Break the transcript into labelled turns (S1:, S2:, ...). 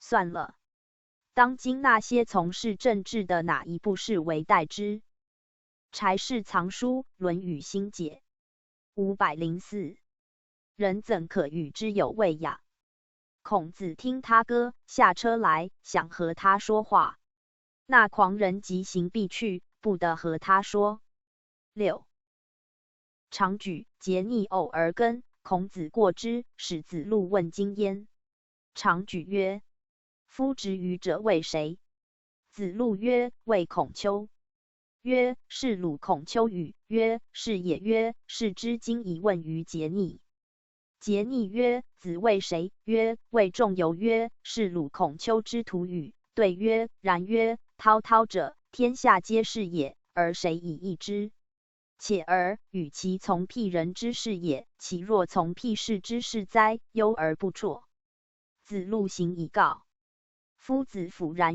S1: 算了。當今那些從事政治的哪一不是為代之？柴氏藏書《論語新解》504，人怎可與之有位呀？孔子聽他歌，下車來，想和他說話。那狂人疾行避去，不得和他說。六長舉桀溺偶而耕，孔子過之，使子路問經焉。長舉曰：夫執竽者為誰？子路曰：為孔丘。曰：是魯孔丘與？曰：是也。曰：是知今以問於桀溺。桀溺曰：子為誰？曰：為仲由。曰：是魯孔丘之徒與？對曰：然。曰：滔滔者，天下皆是也，而誰以異之？且爾，與其從辟人之事也，豈若從辟世之事哉？憂而不輟。子路行以告。夫子俯然。